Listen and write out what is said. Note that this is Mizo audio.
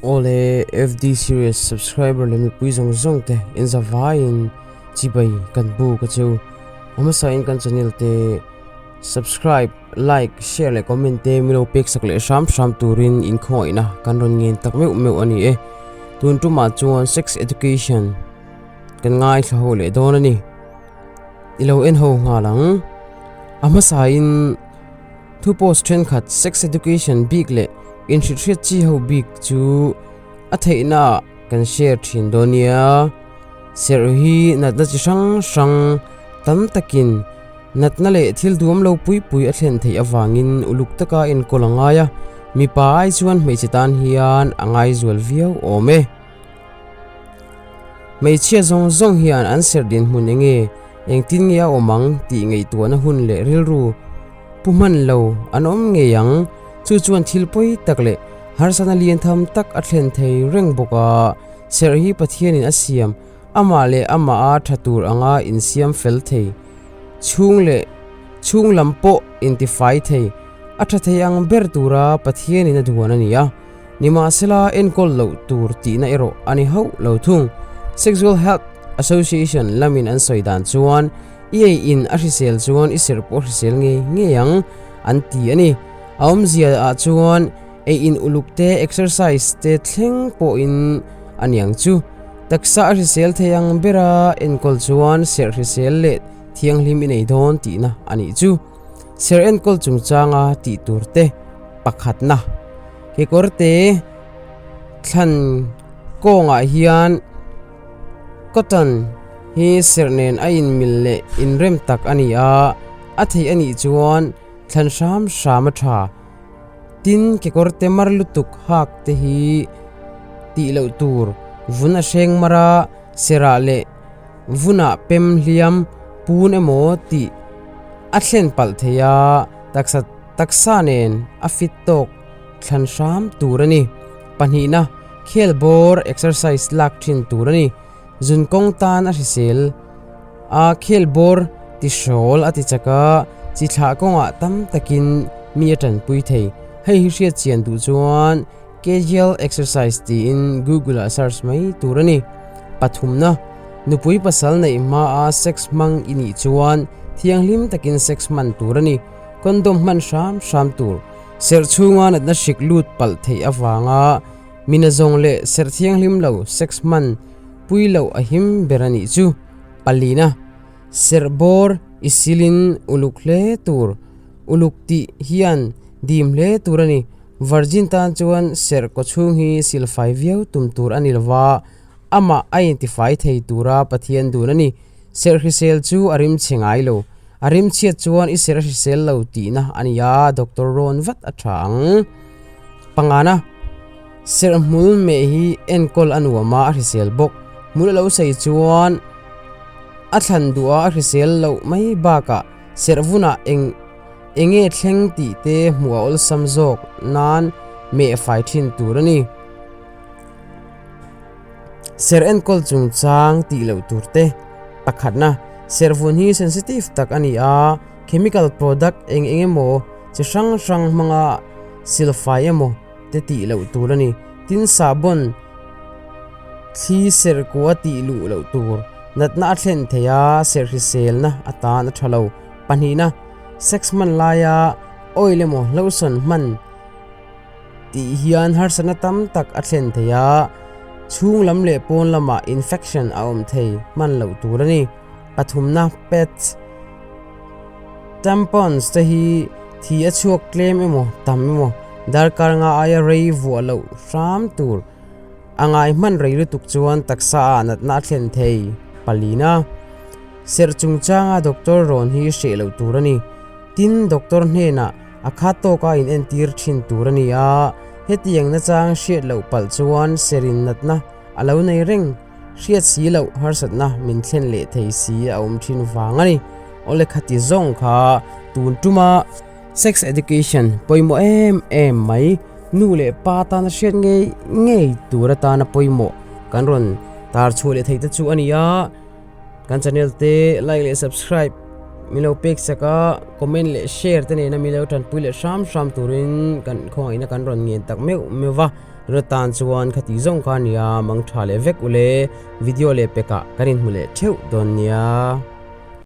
Awle FD series subscriber leh mipui zawng zawng te in zavaiin chibai kan buk a chu. A hmasa in kan channel te subscribe, like, share leh comment te milo pek sak leh hram hram turin in khawngaihna kan rawn ngen tak meuh meuh a ni e. Tun tumah chuan sex education kan ngaithla ho leh dawn a ni. I lo en ho nghal ang. A hmasa in. Thu post thenkhat sex education bik leh inhrilhhriat chi ho bik chu a theihna ah kan share thin dawn nia. Serh hi natna chi hrang hrang tam takin natna leh thil duam lo pui pui a thlen theih avangin uluk taka enkawl a ngai a, mipa ai chuan hmeichhe tan hian a ngaizual viau awm e. Hmeichhia zawng zawng hian an serh dinhmun enge engtin nge a awm ang tih ngaihtuahna hun leh rilru pu hman lo an awm ngei ang. Chu chuan thil pawi tak leh harsatna lian tham tak a thlen thei reng bawk a. Serh hi Pathianin a siam amah leh amah a tha tur anga insiam fel thei chhung leh chhung lam pawh intifai thei a tha thei ang ber tura Pathianin a duan a ni a. Nimahsela enkawl loh tur tihna erawh a ni hauh lo thung. Sexual Health Association lamin an sawi dan chuan i ei in a hrisel chuan i serh pawh a hrisel ngei ngei ang an ti a ni. A awmzia ah chuan ei in uluk te, exercise te thleng pawhin a niang chu. Taksa a hrisel thei ang bera enkawl chuan serh hrisel leh thianghlim i nei dawn tihna a nih chu. Serh enkawl chungchanga tih tur te pakhatna. Kekawrte thlan kawngah hian cotton hi serh nen a inmil leh inrem tak a ni a, a theih a nih chuan thlan hram hram a tha. Tin, kekawrte mar lutuk hak te hi tih loh tur vun a hreng mar a, serah leh vunah pem hliam pun emaw tih a thlen palh thei a, taksa taksa nen a fit tawk thlan hram tur a ni. Pahnihna, khel bawr exercise lak thin tur a ni. Zun kawng tan a hrisel a, khel bawr ti hrawl a ti chak a, chi thlah kawngah tam takin mi a tanpui thei. Hei hi hriat chian duh chuan Kegel exercise tiin Google ah search mai tur a ni. Pathumna, nupui pasal neih hmaa sex hmang i nih chuan thianghlim takin sex hman tur a ni. Condom hman hram hram tur. Serh chhunga natna hrik lut palh theih avanga mina zawng leh serh thianghlim lo sex hman pui loh a him ber a nih chu. Palina, serh bawr i silin uluk hle tur. Uluk tih hian dim hle tur a ni. Virgin tan chuan serh kaw chhung hi silfai viau tum tur a ni lova, amah a intifai thei tura Pathian dun a ni. Serh hrisel chu a rimchhe ngai lo. A rimchhiat chuan i serh hrisel lo tihna a ni a, doctor rawn vat a tha ang. Pangana, serh hmul meh hi enkawl a nuam a, a hrisel bawk. Hmul a lo sei chuan a thlan duh a, a hrisel loh mai bakah serh vunah eng enge thleng tih te hmuh a awlsam zawk nan meh fai thin tur a ni. Serh enkawl chungchang tih loh tur te pakhatna, serh vun hi sensitive tak a ni a, chemical product eng eng emaw chi hrang hrang hmanga silfai emaw te tih loh tur a ni. Tin, sahbawn thli serh kua tih luh loh tur, natna a thlen thei a, serh hriselna atan a tha lo. Pahnihna, sex hman laia oil emaw lotion hman. Tih hian harsatna tam tak a thlen thei a, chhung lam leh pawn lamah infection a awm thei hman loh tur a ni. Pathumna, pads, tampons te hi thi a chhuak tlem emaw tam emaw darkar nga aia rei vuah loh hram tur a ngai hman rei lutuk chuan taksa ah natna a thlen thei. Palina, serh chungchanga doctor rawn hi hreh loh tur a ni. Tin, doctor hnenah A khat tawka in entir thin tur a ni a, hetiang nachang hriat loh palh chuan serin natna a lo nei reng, hriat si loh harsatna min thlen leh thei si a awm thin vang a ni. Awle khati zawng kha tun tuma sex education pawimawh em em mai, nu leh pa tana hriat ngei ngei tur atana pawimawh kan rawn tar chhuah leh theih te chu a ni a. Kan channel te like leh subscribe min lo pek sak a, comment leh share te nena min lo tanpui leh hram hram turin kan khawngaihna kan rawn ngen tak meuh meuh va. Tuna tan chuan khati zawng kha nia mang tha leh vek ule video leh pekah kan inhmu leh theuh dawn nia.